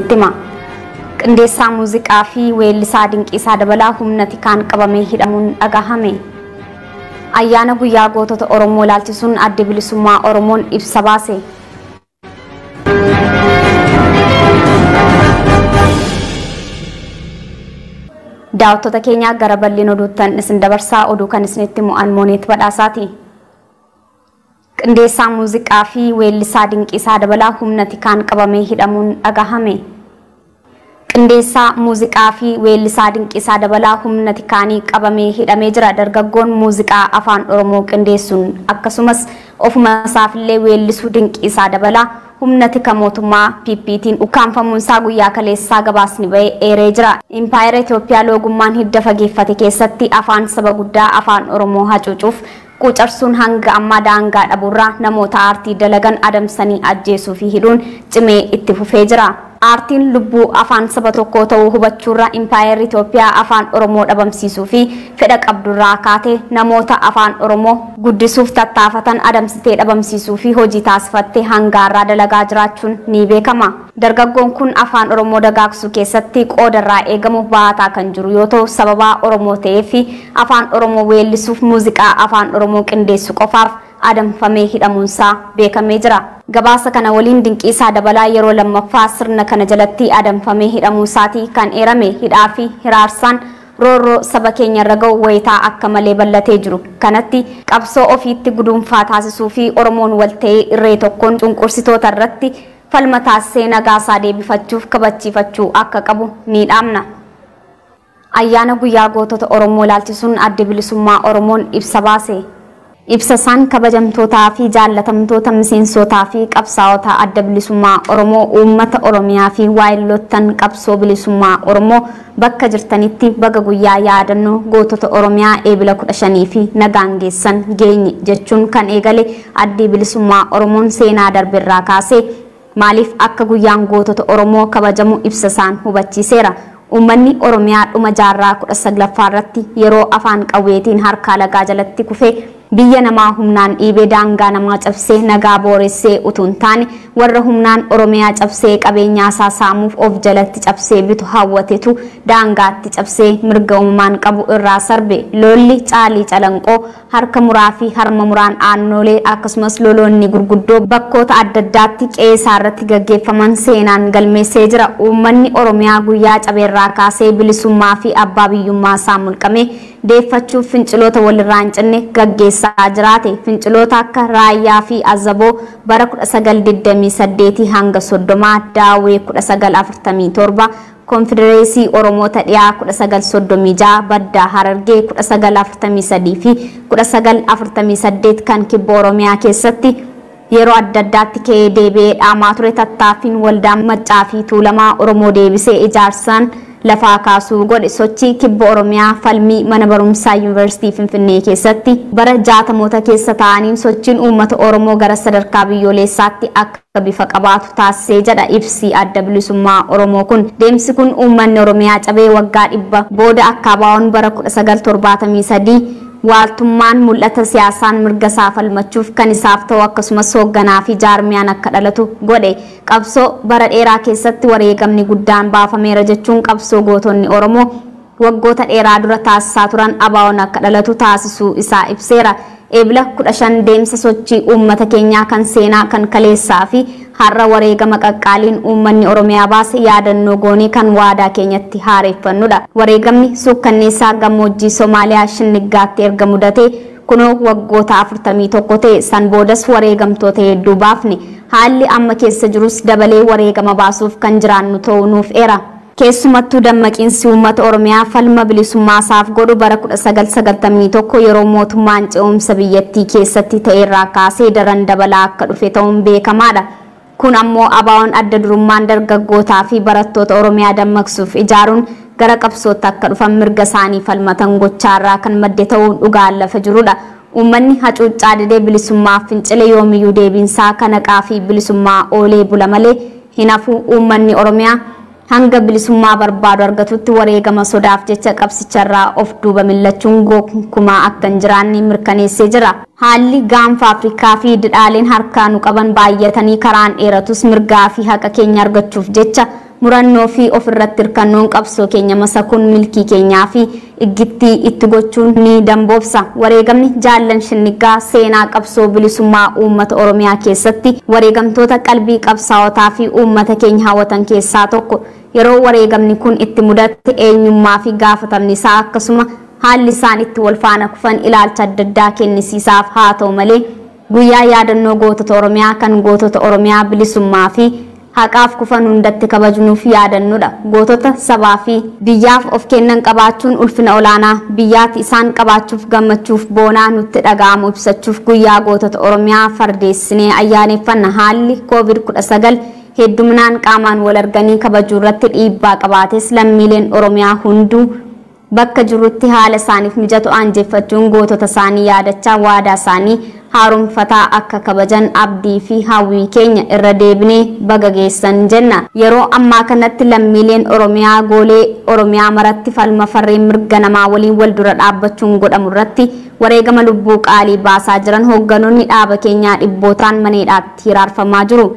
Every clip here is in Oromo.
Hima. Qindeessaa muuziqaa fi weellisaa Dinqiisaa Dabalaa humna tikaan qabamee hidhamuun dhagahame. Ayyaana guyyaa gootota Oromoo ilaalchisuun Adda Bilisummaa Oromoon ibsa baase. Daawwattoota keenya, gara bal'ina oduuttan isin dabarsaa. Oduu kan isinitti mo'an Mooneet Badhaasaati. Qindeessaa muuziqaa fi weellisaa Dinqiisaa Dabalaa humna tikaan qabamee hidhamuun dhagahame. Qindeessaa muuziqaa fi weellisaa Dinqiisaa Dabalaa humna tikaanii qabamee hidhamee jira. Dargaggoon muuziqaa afaan Oromoo qindeessuun akkasumas ofuma isaafillee weellisuu Dinqiisaa Dabalaa humna tika mootummaa PPT'n ukkaanfamuun isaa guyyaa kaleessaa gabaasni ba'ee eeree jira. Impaayera Itoophiyaa loogummaan hidda fageeffate keessatti afaan saba guddaa afaan Oromoo hacuucuuf quucarsuun hanga ammaa daangaa dhabuurraa namoota aartii dalagan adamsanii ajjeesuu fi hidhuun cimee itti fufee jira. Aartiin lubbuu afaan saba tokkoo ta'uu hubachuurra impaayerri Itoophiyaa afaan Oromoo dhabamsiisuu fi fedha qabdurraa kaatee namoota afaan Oromoo guddisuuf tattaafatan adamsitee dhabamsiisuu fi hojii taasifattee hangaarraa dalagaa jiraachuun ni beekama. Dargaggoon kun afaan Oromoo dagaagsuu keessatti qoodarraa eegamu baataa kan jiru yoo ta'u, sababaa Oromoo ta'ee fi afaan Oromoo weellisuuf muuziqaa afaan Oromoo qindeessu qofaaf adamfamee hidhamuunsaa beekamee jira. Gabaasa kana waliin Dinqiisaa Dabalaa yeroo lammaffaa sirna kana jalatti adamfamee hidhamuusaatii kan eerame. Hidhaa fi hiraarsaan roorroo saba keenya irra ga'u wayitaa akka malee bal'atee jiru kanatti qabsoo ofiitti guduunfaa taasisuu fi Oromoon wal ta'ee irree tokkoon cunqursitoota irratti falma taasisee nagaasaa deebifachuuf kabachiifachuu akka qabu ni dhaamna. Ayyaana guyyaa gootota Oromoo ilaalchisuun Adda Bilisummaa Oromoon ibsa baase. Ibsa isaan kabajamtootaa fi jaallatamtoota miseensotaa fi qabsaa'ota Adda Bilisummaa Oromoo, uummata Oromiyaa fi waayilottan qabsoo bilisummaa Oromoo bakka jirtanitti, baga guyyaa yaadannoo gootota Oromiyaa Eebila 15 fi nagaan geessan geenye jechuun kan eegale Addi Bilisummaa Oromoon, seenaa darberraa kaasee maaliif akka guyyaan gootota Oromoo kabajamu ibsa isaan hubachiiseera. Uummanni Oromiyaa dhuma jaarraa 19ffaa irratti yeroo afaan qawweetiin harka alagaa jalatti kufee biyya namaa humnaan dhiibee, daangaa namaa cabsee, nagaa booressee utuu hin taane, warra humnaan Oromiyaa cabsee qabeenyaa isaa saamuuf of jalatti cabsee bitu hawwatetu daangaatti cabsee mirga uumamaan qabu irraa sarbe. Lolli Caalii Calanqoo, harka muraa fi harma muraan Aannoolee, akkasumas loloonni gurguddoo bakkoota adda addaatti qe'ee irratti gaggeeffaman seenaan galmeessee jira. Uummanni Oromiyaa guyyaa cabeerraa kaasee bilisummaa fi abbaa biyyummaa isaa mulqamee deeffachuuf finciloota walirraa hin cinne gaggeessaa jiraate. Finciloota akka Raayyaa fi Azaboo bara 1928 hanga 30, Daawwee 1947, Konfedereesii Oromoota Dhiyaa 1936, Baddaa Harargee 1943 fi 1948 kan kibba Oromiyaa keessatti yeroo adda addaatti ka'ee deebi'ee dhaamaa ture, tattaaffiin waldaa Maccaa fi Tuulamaa Oromoo deebisee ijaarsaan lafaa kaasuu godhe, sochii kibba Oromiyaa, falmii mana barumsaa Yuunivarsiitii Finfinnee keessatti bara 60moota keessa ta'aniin sochiin uummata Oromoo gara sadarkaa biyyoolessaatti akka bifa qabaatu taasisee jedha ibsi Adda Bilisummaa Oromoo kun. Deemsi kun uummanni Oromiyaa cabee waggaa 100 booda akka ABO'n bara 1973 waaltummaan mul'ata siyaasaan mirga isaa falmachuuf kan isaaf ta'u akkasumas hoogganaa fi jaarmiyaan akka dhalatu godhe. Qabsoo bara dheeraa keessatti wareegamni guddaan baafameera jechuun, qabsoo gootonni Oromoo waggoota dheeraa dura taasisaa turan ABO'n akka dhalatu taasisuu isaa ibseera. Eebila 15 deemsa sochii uummata keenyaa kan seenaa kan kaleessaa fi har'a wareegama qaqqaaliin uummanni Oromiyaa baase yaadannoo goonee kan waadaa keenyatti haareeffannudha. Wareegamni suukkanneessaa gammoojjii Somaaliyaa Shinniggaatti erga mudate kunoo waggoota 41 ta'e. San boodas wareegamtoota hedduu baafne. Haalli amma keessa jirus dabalee wareegama baasuuf kan jiraannu ta'uu nuuf eera. Keessumattuu dammaqiinsi uummata Oromiyaa falma bilisummaa isaaf godhu bara 1991 yeroo mootummaan ce'umsa biyyattii keessatti ta'e irraa kaasee daran dabalaa akka dhufe ta'uun beekamaadha. Kun ammoo ABO'n adda durummaan dargaggootaa fi barattoota Oromiyaa dammaqsuuf ijaaruun gara qabsootti akka dhufan, mirga isaanii falmatan gochaarraa kan madde ta'uun dhugaan lafa jirudha. Uummanni hacuuccaa didee bilisummaa fincile yoomiyyuu deebiinsaa kan haqaa fi bilisummaa oolee bula malee hin hafu. Uummanni Oromiyaa hanga bilisummaa barbaadu argatutti wareegama sodaaf jecha qabsicharraa of duuba millachuun gonkumaa akka hin jiraanne mirkaneessee jira. Haalli gaanfa Afrikaa fi didhaaleen harkaa nu qaban baay'atanii karaan dheeratus, mirgaa fi haqa keenya argachuuf jecha Murannoo fi ofirratti hirkannoon qabsoo keenya masakuun milkii keenyaa fi iggittii itti gochuun ni damboobsa. Wareegamni jaallan Shinniggaa seenaa qabsoo bilisummaa uummata Oromiyaa keessatti wareegamtoota qalbii qabsaa'otaa fi uummata keenya hawwatan keessaa tokko. Yeroo wareegamni kun itti mudate eenyummaa fi gaafatamni isaa akkasuma haalli isaan itti wal faana kufan ilaalcha adda addaa kennisiisaaf haa ta'u malee guyyaa yaadannoo gootota Oromiyaa kan gootota Oromiyaa bilisummaa fi haqaaf kufan hundatti kabajnuuf yaadannudha. Gootota sabaa fi biyyaaf of kennan qabaachuun ulfina olaanaa biyyaatti isaan qabaachuuf gammachuuf boonaa nutti dhaga'amu ibsachuuf guyyaa gootota Oromiyaa fardeessinee ayyaaneffanna. Haalli COVID-19 hedduminaan qaamaan wal arganii kabajuu irratti dhiibbaa qabaates lammiileen Oromiyaa hunduu bakka jirutti haala isaaniif mijatu aanjeffachuun gootota isaanii yaadachaa waadaa isaanii haaromfataa akka kabajan abdii fi hawwii keenya irra deebinee baga geessan jenna. Yeroo ammaa kanatti lammiileen Oromiyaa goolee Oromiyaa maratti falma farreen mirga namaa waliin wal dura dhaabbachuun godhamu irratti wareegama lubbuu qaalii baasaa jiran hoogganoonni dhaaba keenyaa dhibbootaan maneedhaatti hiraarfamaa jiru.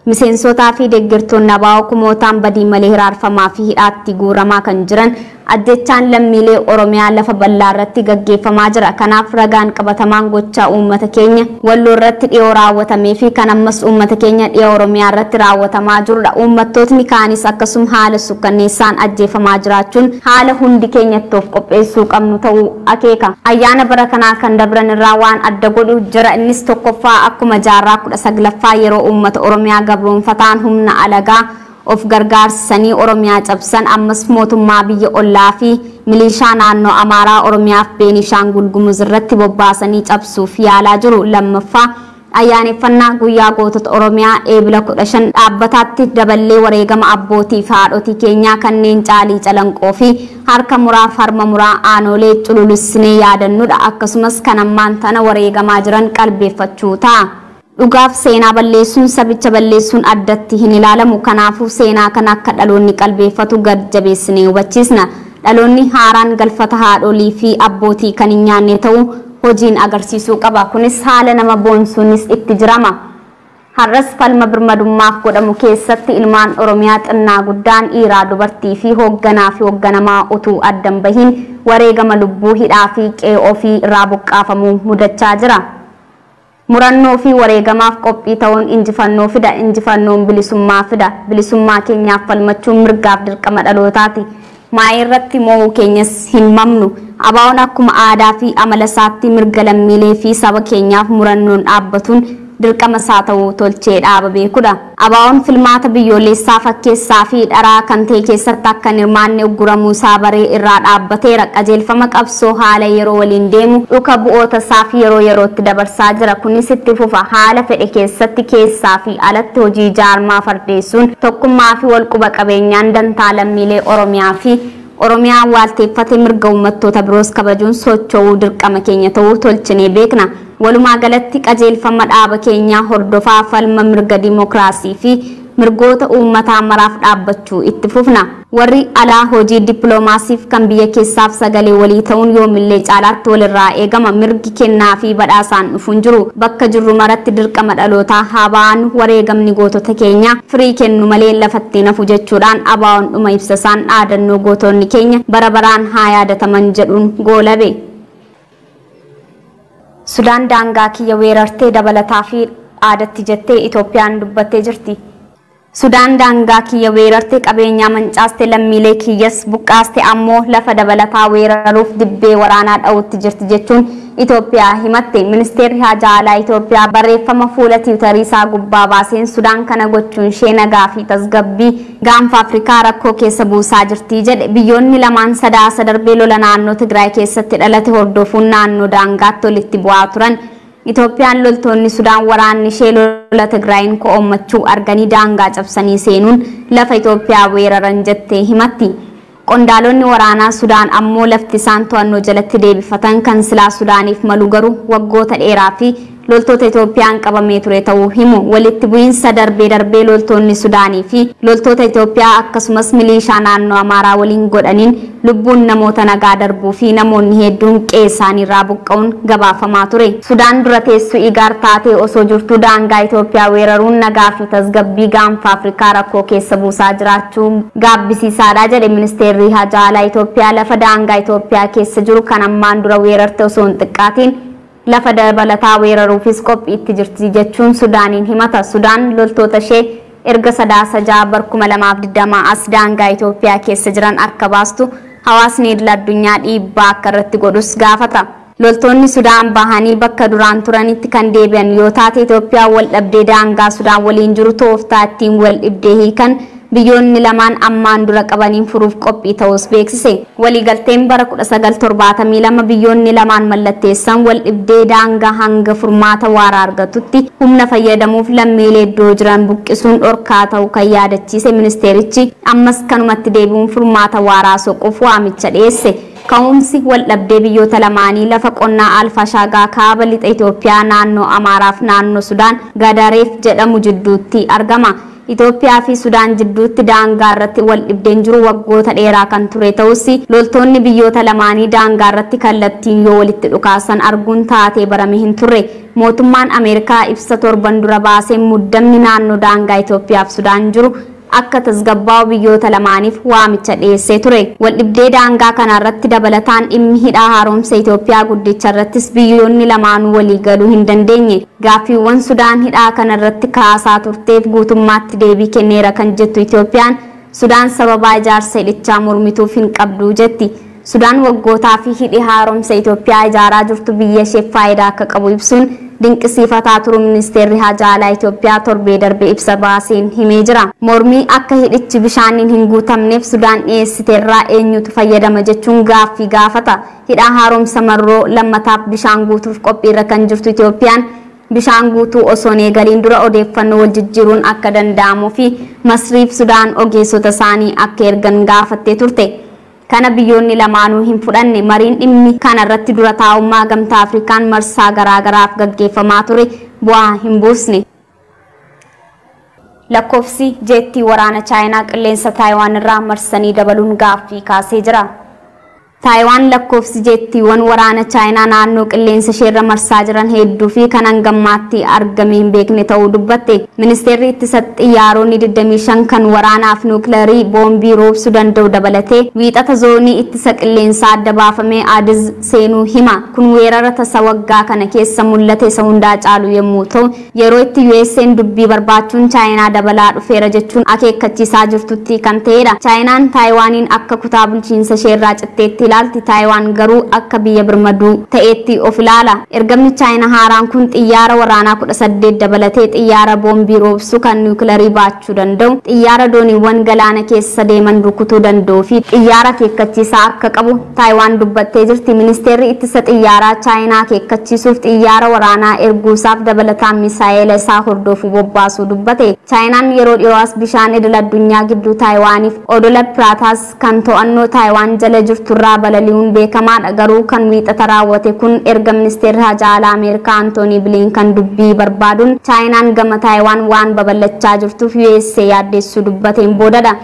Miseensotaa fi deeggartoonni ABO kumootaan badii malee hiraarfamaa fi hidhaatti guuramaa kan jiran ajjechaan lammiilee Oromiyaa lafa bal'aa irratti gaggeeffamaa jira. Kanaaf ragaan qabatamaan gochaa uummata keenya Walloo irratti dhiyoo raawwatamee fi kan ammas uummata keenya dhiyoo Oromiyaa irratti raawwatamaa jirudha. Uummattootni kaanis akkasuma haala sukkanneessaan ajjeefamaa jiraachuun haala hundi keenyatti of qopheessuu qabnu ta'uu akeeka. Ayyaana bara kanaa kan dabran irraa waan adda godhu jira. Innis tokkoffaa akkuma jaarraa 19ffaa yeroo uummata Oromiyaa gabroonfataan humna alagaa of gargaarsanii Oromiyaa cabsan ammas mootummaa biyya ollaa fi milishaa naannoo Amaaraa Oromiyaaf Beenishaangul Gumuz irratti bobbaasanii cabsuuf yaalaa jiru. Lammaffaa ayyaaneffannaa guyyaa gootota Oromiyaa eebila 15 dhaabbataatti daballee wareegama abbootii fi haadhotii keenyaa kanneen caalii calanqoo fi harka muraa harma muraa aanolee cululussinee yaadannudha. Akkasumas kan ammaan tana wareegamaa jiran qalbeeffachuu ta'a. Dhugaaf seenaa balleessuun sabicha balleessuun addatti hin ilaalamu. Kanaafuu seenaa kana akka dhaloonni qalbeeffatu gad jabeessinee hubachiisna. Dhaloonni haaraan galfata haadholii fi abbootii kan hin nyaanne ta'uu hojiin agarsiisuu qaba. Kunis haala nama boonsuunis itti jirama. Har'as falma birmadummaaf godhamu keessatti ilmaan Oromiyaa xinnaa guddaan dhiiraa dubartii fi hoogganaa fi hoogganamaa utuu addan bahin wareegama lubbuu hidhaa fi qe'ee ofii irraa buqqaafamuu mudachaa jira. Murannoo fi wareegamaaf qophii ta'uun injifannoo fida. Injifannoon bilisummaa fida. Bilisummaa keenyaaf falmachuun mirgaaf dirqama dhalootaati. Maayii irratti moo'uu keenyas hin mamnu. ABO'n akkuma aadaa fi amala isaatti mirga lammiilee fi saba keenyaaf murannoon dhaabbatuun dirqama isaa ta'uu tolchee dhaaba beekudha. ABO'n filmaata biyyoolessaa fakkeessaa fi dharaa kan ta'e keessatti akka hin hirmaanne ugguramuu isaa baree irraa dhaabbateera. Qajeelfama qabsoo haala yeroo waliin deemu dhuka bu'oota isaa fi yeroo yerootti dabarsaa jira. Kunis itti fufa. Haala fedhe keessatti keessaa fi alatti hojii jaarmaa fardeessuun tokkummaa fi walquba qabeenyaan dantaa lammiilee Oromiyaa fi Oromiyaa waalteeffate mirga uummattoota biroos kabajuun socho'uu dirqama keenya ta'uu tolchinee beekna. Walumaa galatti qajeelfama dhaaba keenyaa hordofaa falma mirga dimookiraasii fi mirgoota uummataa maraaf dhaabbachuu itti fufna. Warri alaa hojii dippiloomaasiif kan biyya keessaaf sagalee walii ta'uun yoomillee caalaatti walirraa eegama. Mirgi kennaa fi badhaasaan dhufuun jiru. Bakka jirru maratti dirqama dhalootaa haa ba'an. Wareegamni gootota keenya firii kennu malee lafatti nafu jechuudhaan ABO'n dhuma ibsasaan dhaadannoo gootonni keenya bara baraan haa yaadataman jedhuun goolabe. Sudaan daangaa kiyya weerartee dabalataa fi aadatti jettee Itoophiyaan dubbattee jirti. Sudaan daangaa kiyya weerartee qabeenyaa mancaaste lammiilee kiyyas buqqaaste ammoo lafa dabalataa weeraruuf dibbee waraanaa dha'utti jirti jechuun Itoophiyaa himatte. Ministeerri Haajaa Alaa Itoophiyaa barreeffama fuula tiwutarii isaa gubbaa baaseen Sudaan kana gochuun ishee nagaa fi tasgabbii gaanfa Afrikaa rakkoo keessa buusaa jirti jedhe. Biyyoonni lamaan sadaasa darbee lola naannoo Tigraay keessatti dhalate hordofuun naannoo daangaatti walitti bu'aa turan. Itoophiyaan loltoonni Sudaan waraanni ishee lola Tigraayin ko'ommachuu arganii daangaa cabsanii seenuun lafa Itoophiyaa weeraran jettee himatti. Qondaalonni waraanaa Sudaan ammoo lafti isaan to'annoo jalatti deebifatan kan silaa Sudaaniif malu garuu waggoota dheeraa fi loltoota Itoophiyaan qabamee ture ta'uu himu. Walitti bu'iinsa darbee darbee loltoonni Sudaanii fi loltoota Itoophiyaa akkasumas milishaa naannoo Amaaraa waliin godhaniin lubbuun namoota nagaa darbuu fi namoonni hedduun qe'ee isaaniirraa buqqa'uun gabaafamaa ture. Sudaan dura teessuu Igaar taatee osoo jirtuu daangaa Itoophiyaa weeraruun nagaa fi tasgabbii gaanfa Afrikaa rakkoo keessa buusaa jiraachuu gaabbisiisaadha jedhe ministeerri haajaa alaa Itoophiyaa. Lafa daangaa Itoophiyaa keessa jiru kan ammaan dura weerarte osoo hin xiqqaatiin lafa dabalataa weeraruufis qophiitti jirti jechuun Sudaaniin himata. Sudaan loltoota ishee erga 6 bara 2020 as daangaa Itoophiyaa keessa jiran akka baastu hawaasni idil addunyaa dhiibbaa akka irratti godhus gaafata. Loltoonni Sudaan bahanii bakka duraan turanitti kan deebi'an yoo taate Itoophiyaa wal dhabdee daangaa Sudaan waliin jiru tooftaa ittiin wal dhibdee hiikan biyyoonni lamaan ammaan dura qabaniin furuuf qophii ta'us beeksise. Waliigalteen bara 1972 biyyoonni lamaan mallatteessan wal dhibdee daangaa hanga furmaata waaraa argatutti humna fayyadamuuf lammiilee iddoo jiran buqqisuun dhorkaa ta'uu kan yaadachiise ministeerichi ammas kanumatti deebi'uun furmaata waaraa soquuf waamicha dhiyeesse. Ka'umsi wal dhabdee biyyoota lamaanii lafa qonnaa Alfashaagaa kaaba lixa Itoophiyaa naannoo Amaaraaf naannoo Sudaan Gadareef jedhamu jidduutti argama. Itoophiyaa fi Sudaan jidduutti daangaa irratti wal dhibdeen jiru waggoota dheeraa kan ture ta'us loltoonni biyyoota lamaanii daangaa irratti kallattiin yoo walitti dhukaasan arguun taatee barame hin turre. Mootummaan Ameerikaa ibsa torban dura baasee muddamni naannoo daangaa Itoophiyaa fi Sudaan jiru akka tasgabbaa'u biyyoota lamaaniif waamicha dhiyeessee ture. Waldhibdee daangaa kanarratti dabalataan dhimmi hidhaa haaromsa Itoophiyaa guddicha irrattis biyyoonni lamaanuu walii galuu hin dandeenye. Gaaffiiwwan Sudaan hidhaa kanarratti kaasaa turteef guutummaatti deebii kenneera kan jettu Itoophiyaan Sudaan sababaa ijaarsa hidhichaa mormituuf hin qabdu jetti. Sudaan waggootaa fi hidhi haaromsa Itoophiyaa ijaaraa jirtu biyya isheef faayidaa akka qabu ibsuun dinqisiifataa turu ministeerri haajaa alaa Itoophiyaa torbee darbe ibsa baaseen himee jira. Mormii akka hidhichi bishaaniin hin guutamneef Sudaan dhiyeessiteerraa eenyutu fayyadama jechuun gaaffii gaafata. Hidhaa haaromsa marroo lammataaf bishaan guutuuf qophiirra kan jirtu Itoophiyaan bishaan guutuu osoo hin eegaliin dura odeeffannoo wal jijjiiruun akka danda'amuu fi Masriif Sudaan ogeessota isaanii akka ergan gaafattee turte. Kana biyyoonni lamaanuu hin fudhanne. Mariin dhimmi kanarratti dura taa'ummaa gamtaa Afrikaan marsaa garaagaraaf gaggeeffamaa ture bu'aa hin buusne. Lakkoofsi jeettii waraana Chaayinaa qilleensa Taayiwaan irraa marsanii dabaluun gaaffii kaasee jira. Taayiwaan lakkoofsi jeettiiwwan waraana Chaayinaa naannoo qilleensa isheerra marsaa jiran hedduu fi kan hangammaatti argame hin beekne ta'uu dubbatte. Ministeerri ittisa xiyyaaronni 25 kan waraanaaf nuukilarii boombii roobsuu danda'u dabalatee wiixata zoonii ittisa qilleensaa adda baafamee Addis seenuu hima. Kun weerara tasa waggaa kana keessa mul'ate isa hundaa caalu yommuu ta'u yeroo itti USA'n dubbii barbaachuun Chaayinaa dabalaa dhufeera jechuun akeekkachiisaa jirtutti kan ta'edha. Chaayinaan Taayiwaaniin akka kutaa bulchiinsa isheerraa citteetti ilaalti. Taayiwaan garuu akka biyya birmaduu ta'eetti of ilaala. Ergamni Chaayinaa haaraan kun xiyyaara waraanaa 18 dabalatee xiyyaara boombii roobsu kan nuukilarii baachuu danda'u, xiyyaara dooniiwwan galaana keessa deeman rukutuu danda'uu fi xiyyaara akeekkachiisaa akka qabu Taayiwaan dubbattee jirti. Ministeerri ittisa xiyyaaraa Chaayinaa akeekkachiisuuf xiyyaara waraanaa erguusaaf dabalataan misaa'ela isaa hordofuu bobbaasuu dubbate. Chaayinaan yeroo dhiyoo bishaan idil addunyaa gidduu Taayiwaaniif odola Piraatas kan to'annoo Taayiwaan jala jirturraa balali'uun beekamaadha. Garuu kan wiixata raawwate kun erga ministeerri haajaa alaa Ameerikaa Antoonii Bilinkan dubbii barbaaduun Chaayinaan gama Taayiwaan waan babal'achaa jirtuuf USA yaaddeessuu dubbateen boodadha.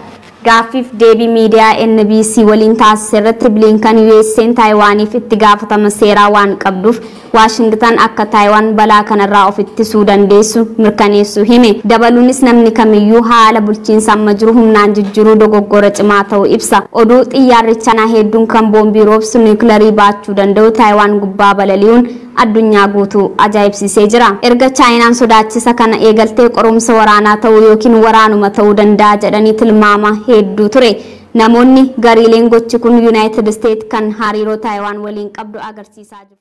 Gaaffiif deebii miidiyaa NBC waliin taasise irratti Bilinkan USA'n Taayiwaaniif itti gaafatama seeraa waan qabduuf Waashingtan akka Taayiwaan balaa kanarraa of ittisuu dandeessu mirkaneessuu hime. Dabaluunis namni kamiyyuu haala bulchiinsa amma jiru humnaan jijjiiruu dogoggora cimaa ta'uu ibsa. Oduu xiyyaarri Chaayinaa hedduun kan boombii roobsu niwukilarii baachuu danda'u Taayiwaan gubbaa balali'uun addunyaa guutuu ajaa'ibsiisee jira. Erga Chaayinaan sodaachisa kana eegaltee qorumsa waraanaa ta'uu yookiin waraanuma ta'uu danda'a jedhanii tilmaama hedduu ture. Namoonni gariileen gochi kun Yuunaayitid Isteet kan hariiroo Taayiwaan waliin qabdu agarsiisaa jiru.